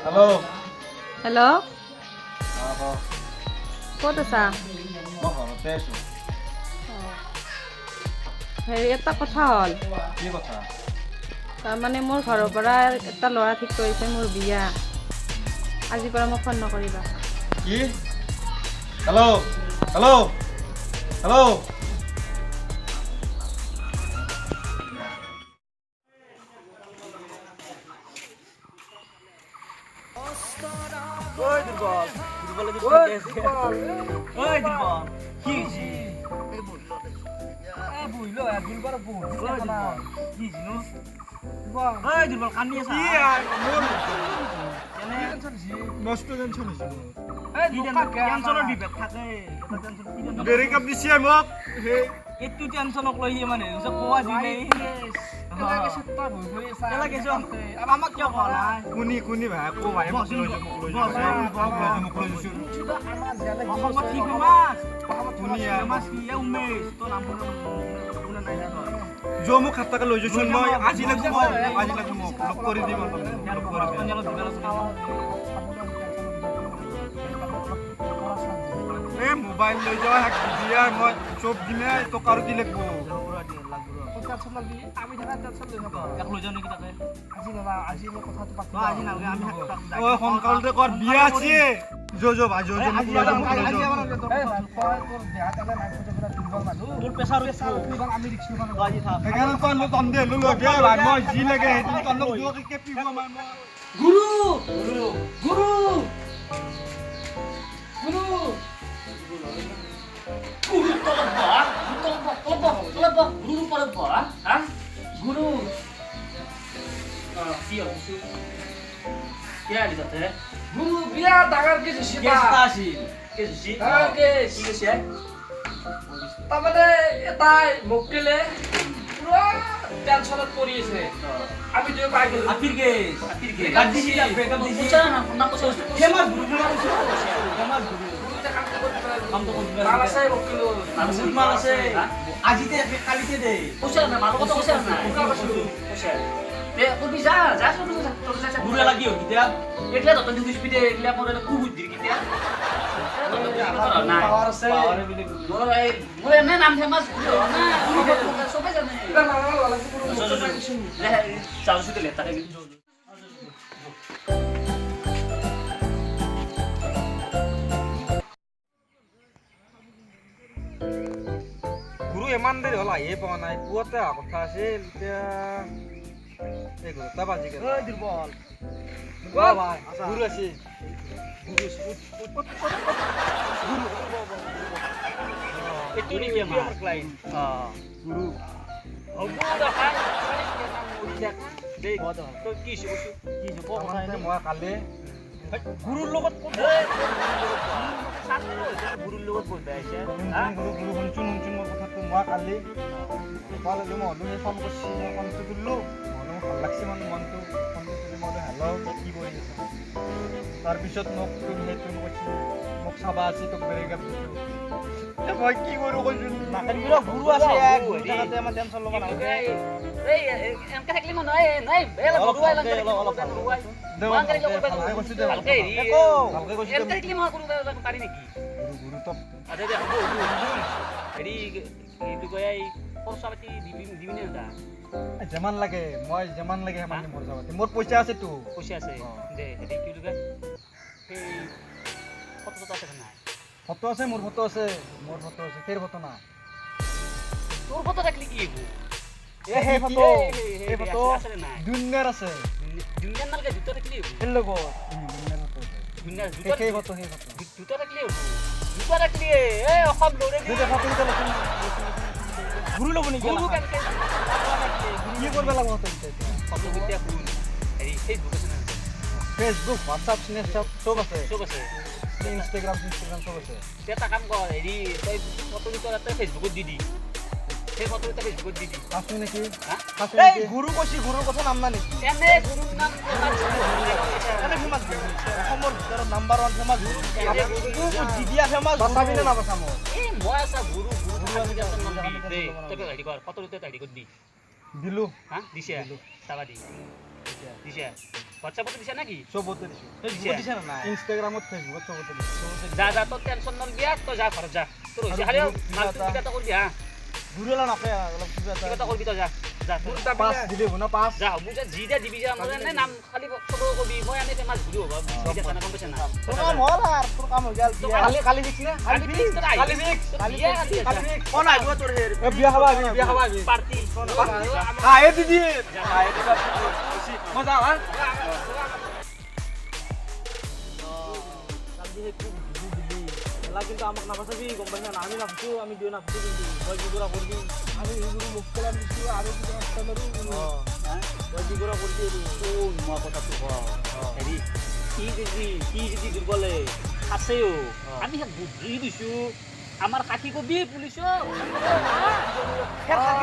Hello'. Hello'. অঁ, ক। ক'ত আছা? মই ঘৰতে আছোঁ। হেৰি, এটা কথা হ'ল। কি কথা? তাৰমানে মোৰ ঘৰৰ পৰা এটা ল'ৰা ঠিক কৰিছে, মোৰ বিয়া। আজিৰ পৰা মোক ফোন নকৰিবা। কি? Hello, hello, hello. ঐ দুৰ্বল, দুৰ্বলে, ঐ দুৰ্বল, কি হৈছে? কি হৈছে নো? ঐ দুৰ্বল, কান্দি আছা? কি মোৰ মস্ত টেনচন হৈছে মোৰ। টেনচনৰ বিভেদ থাকে। ব্ৰেকআপ দিছে মোক সেই। এইটো টেনচনক লৈ সি মানে কোৱা যি নাই। আমাক কিয় কোৱা নাই? কোনি কোনি ভাই, কো ভাই, মোক লৈ যা, মোক লৈ যা, মোক লৈ যা, মোক লৈ যা। অসমত কি ফেমাছ? ধুনীয়া। ফেমাছ কি? এ উমেশ, তোৰ নাম শুনা নাই না তই? যোৱা, মোক 7 টকা লৈ যাচোন। মই আজি লাগব, মোক আজি লাগব, মোক লগ কৰি দিম, অলপ লগ কৰি দিম। এই মোবাইল লৈ যোৱা শাক দিবি আৰু মই চব দিমে তোক, আৰু কি লাগব? ঐ, সোনকালতে কৰ, বিয়া আছে। যো যো ভাই, যো যো, মোক লৈ যা, মোক লৈ যা। সেইকাৰণে তই তন্দে লৈ লবি ভাই, মই যি লাগে সেইটো তন্দক দুয়োকে পিব মই। গুৰু, গুৰু, গুৰু, গুৰু, গুৰু, তলত বহ, তলত বহ, তলত বহ, তলত বহ, গুৰুৰ ওপৰত বহ। হা গুৰু, কি হ'ল? কিয় আহিলি তাতে? গুৰু, বিৰাট ডাঙৰ কেছ হৈছে। কেছ এটা আছিল, কেছ হৈছে, ডাঙৰ কেছ। কি কৈছে? তাৰমানে এটাই মক্কেলে পুৰা টেনচনত পৰি আছে, আমি দুয়ো পাই গ'লো। আপিৰ কেছ, আপিৰ কেছ। ব্ৰেকআপ দিছি, ব্ৰেকআপ দিছি। ফেমাছ গুৰু, ফেমাছ, ফেমাছ গুৰু। কামটো কৰি দিবা। মাল আছে মক্কেলৰ, বহুত মাল আছে। আজিতে কালিতে দে। পইচা নাই, মালৰ কথা পইচা নাই। পইচা দে, কবি যা, যা, যা, যা, যা। গুৰু লাগি হ'ল কেতিয়া? এইগিলা তহঁতৰ নুবুজিবি দে, এইগিলা মোৰ এটা কুবুদ্ধিৰ কেতিয়া নাই। মোৰ এই মোৰ এনে নাম ফেমাছ গুৰু না, চবে জানে। যাওঁ দে তাতে। গুৰু ইমান দেৰি হ'ল, আহিয়ে পোৱা নাই। পুৱাতে অহা কথা আছিল, এতিয়া 11টা বাজি গ'ল। দুৰ্বল। গুৰু আছে? এইটো নেকি আমাৰ ক্লাইণ্ট? গুৰু। হ'ব দেখা দেই, তই কি হৈছে কৈছো? কি হৈছে ক কথা। মই কালি গুৰুৰ লগত, গুৰুৰ লগত বহি আহিছে। গুৰু, গুৰু, শুনচোন, শুনচোন মোৰ কথাটো। মই কালি পালো, মই হ'লো সেই ফোন কৰিছি, মই ফোনটো তুলিলোঁ, মই হ'লো ভাল লাগছি মানে মনটো। ফোনটো তুলি মই হেল্ল', কি কৰি আছা? তাৰপিছত মোক তুমি সেইটো কৈছি, মোক চাবা আছি, তোক ব্ৰেকআপ দিছোঁ। মই কি কৰোঁ কৈছোন? গুৰু আছে, গুৰু থাকাতে আমাৰ টেনচন ল'ব নালাগে। এই এনেকে থাকিলে মই নাই নাই, এনেকে থাকিলে মই কৰিব পাৰি নেকি? গুৰু তো আচ্ছা দে, হ'ব। হেৰি, কি কয়, এই খৰচা পাতি দিবি, দিবি নে দাদা? যিমান লাগে, মই যিমান লাগে সিমান দিম খৰচা পাতি। মোৰ পইচা আছেতো। পইচা আছে দে। হেৰি, কি বুলি কয়, সেই ফটো চটো আছে নাই? ফটো আছে, মোৰ ফটো আছে, মোৰ ফটো আছে। সেই ফটো নাই। তোৰ ফটো থাকিলে কি হ'ব? এ সেই ফটো, সেই ফটো দুনিয়াৰ আছে। দুনিয়াৰ নালাগে, দুটা থাকিলে হ'ব। সেই লগত দুনিয়াৰ ফটো আছে। দুনিয়াৰ দুটা, সেই ফটো, সেই ফটো দুটা থাকিলে হ'ব। দুটা থাকিলে এই অসম লৰে। দুটা ফটো কেইটা লচোন। গুৰু ল'ব নেকি? গুৰু কেনেকে কি কৰিব লাগিব ফটো কেইটা এতিয়া? ফটো কেইটা শুন, হেৰি, ফেচবুক আছে না? ফেচবুক, হোৱাটছআপ, স্নেপচাট চব আছে। চব আছে। ইনষ্টাগ্ৰাম, ইনষ্টাগ্ৰাম চব আছে। এটা কাম কৰ, হেৰি, তই ফটো কেইটা তই ফেচবুকত দি দি, সেই ফটো কেইটা ফেচবুকত দি দি। আছে নেকি? এই গুৰু কৈছি, গুৰুৰ কথা নাম না নেকি? এনে গুৰুৰ নাম এনে ফেমাছ গুৰু, অসমৰ ভিতৰত নাম্বাৰ 1 ফেমাছ গুৰু। দিয়া ফেমাছ। বাচাবি নে নাবাচা মোক? এই মই আছা, গুৰু, গুৰু নাম দি দে। তই হেৰি কৰ, ফটো দুটা হেৰি কৰি দি। দিলো। হা, দিছে, চাবা দি দিছে। হোৱাটছএপতো দিছা নেকি? চবতে দিছোঁ। ফেচবুকত দিছা না নাই? ইনষ্টাগ্ৰামত, ফেচবুকত চবতে দিছোঁ। যা যা, তোৰ টেনচন নলবি আৰু, তই যা ঘৰত যা। তোৰ হৈছে খালি মালটো কিবা এটা কৰিবি, হা। গুৰুলা নকয় অলপ কিবা কিবা এটা কৰিবি তই, যা যা। পাঁচ দিলে হ'ব না পাঁচ? যা হ'ব যা, যি দিয়া দিবি যা। মই এনে নাম খালি চবকে কবি, মই এনে ফেমাছ গুৰু হ'ব গম পাইছা না? তোৰ কাম হ'ল আৰু, তোৰ কাম হৈ গ'ল। কালি কালি ফিক্স না? কালি ফিক্স, তই আহিবি। কালি ফিক্স। তোৰ বিয়া কালি আছে। কালি ফিক্স। কোন আহিব তোৰ হেৰ? বিয়া খাবা আহিবি, বিয়া খাবা আহিবি। পাৰ্টি। আহে দিদি। মই যাওঁ হা। কিন্তু আমাক নাপাচাবি, গম পাইছা না? আমি নাপাছো, আমি দুয়ো নাপাছো, কিন্তু তই কি কৰা কৰিবি? আমি সেইবোৰ মুখ পেলাই দিছোঁ আৰু কিবা ৰাস্তা মাৰো। তই কি কৰা কৰিবি? শুন, মই কথাটো কওঁ, হেৰি সি যদি দুৰ্বলে আছেও, আমি সিয়াক বুদ্ধি দিছোঁ, আমাৰ কাঠি কবি পুলিচক। আমাৰ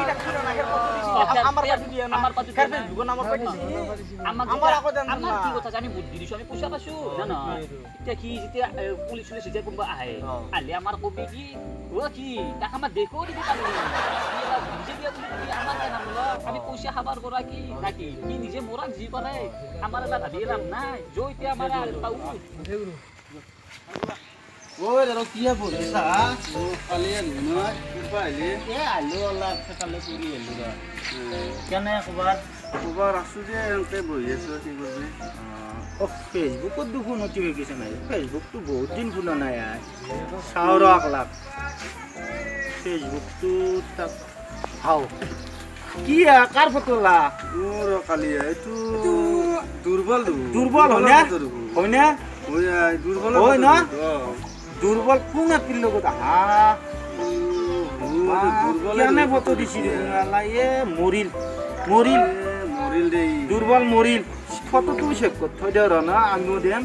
কি কথা, আমি বুদ্ধি দিছোঁ, আমি পইচা পাইছোঁ না নহয়? এতিয়া সি যেতিয়া পুলিচ চুলিচ যেতিয়া কোনোবা আহে, আহিলে আমাৰ কবি কি অ কি তাক আমাৰ দেশো দিব পাৰোঁ, নিজে দিয়া বুলি কবি। আমাৰ কেনে আমি পইচা খাবাৰ পৰা কি নাকি সি নিজে মৰাক যি কৰে, আমাৰ এটা ভাবি লাভ নাই। যো এতিয়া আমাৰ পাওঁ। ঐ দাদা, কিয় বহিছা? কালি আহিলো নহয়, ক'ৰপৰা আহিলি? এ আহিলো, অলপ সেইফালে ফুৰি আহিলো ৰ। কেনে ক'ৰবাত? ক'ৰবাত আছো যে, এনেকে বহি আছো, কি কৰিবি? অ ফেচবুকত দেখোন নটিফিকেশ্যন আহে। ফেচবুকটো বহুত দিন খোলা নাই আৰ। চাওঁ ৰ আকলাক ফেচবুকটো তাক হাও কি কাৰ ফটো লা? মোৰ কালি এইটো দুৰ্বল। দুৰ্বল হয়নে? হয়নে? দুৰ্বল হয় না? দুৰ্বল কোন আপিৰ লগত? আহা, কেনে ফটো দিছি এ। মৰিল মৰিল মৰিল দেই, দুৰ্বল মৰিল। ফটোটো চেভ কৰি থৈ দে ৰ না, আমিও দিম।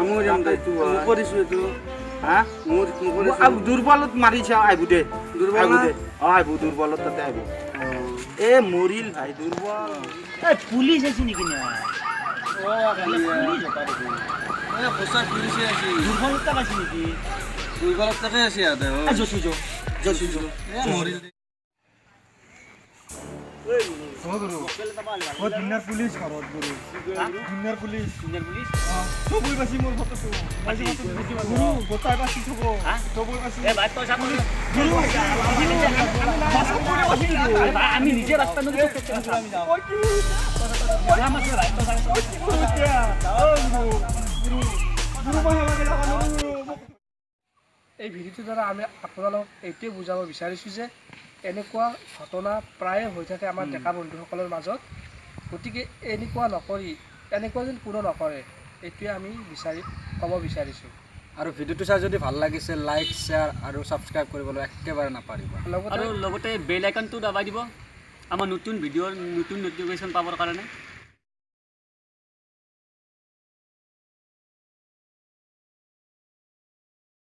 আমিও দিম দে, মোকো দিছো এইটো। হা, মোৰ দুৰ্বলত মাৰিছা, আহিব দে। দুৰ্বল দে, অ আহিব দুৰ্বলত, তাতে আহিব। এ মৰিল ভাই দুৰ্বল। এই পুলিচ আছে নেকি না? দুৰ্বলতা পাইছে নেকি? দুৰ্বলতাকে আছে ইয়াতে। মৰিল। দুনিয়াৰ পুলিচ ঘৰত গুৰু, দুনিয়াৰ পুলিচ, দুনিয়াৰ পুলিচ চবই পাইছি মোৰ ফটোটো। গুৰু গোটাই পাইছি, চব চবই পাইছি। গুৰু আমি নিজে ৰাস্তা এই ভিডিঅ'টোৰ দ্বাৰা আমি আপোনালোকক এইটোৱে বুজাব বিচাৰিছোঁ যে এনেকুৱা ঘটনা প্ৰায়ে হৈ থাকে আমাৰ ডেকা বন্ধুসকলৰ মাজত। গতিকে এনেকুৱা নকৰি, এনেকুৱা যেন কোনো নকৰে, এইটোৱে আমি বিচাৰি ক'ব বিচাৰিছোঁ। আৰু ভিডিঅ'টো চাই যদি ভাল লাগিছে, লাইক, শ্বেয়াৰ আৰু ছাবস্ক্ৰাইব কৰিবলৈ একেবাৰে নাপাৰিব। আৰু লগতে বেল আইকনটো দবাই দিব আমাৰ নতুন ভিডিঅ'ৰ নতুন নটিফিকেশ্যন পাবৰ কাৰণে।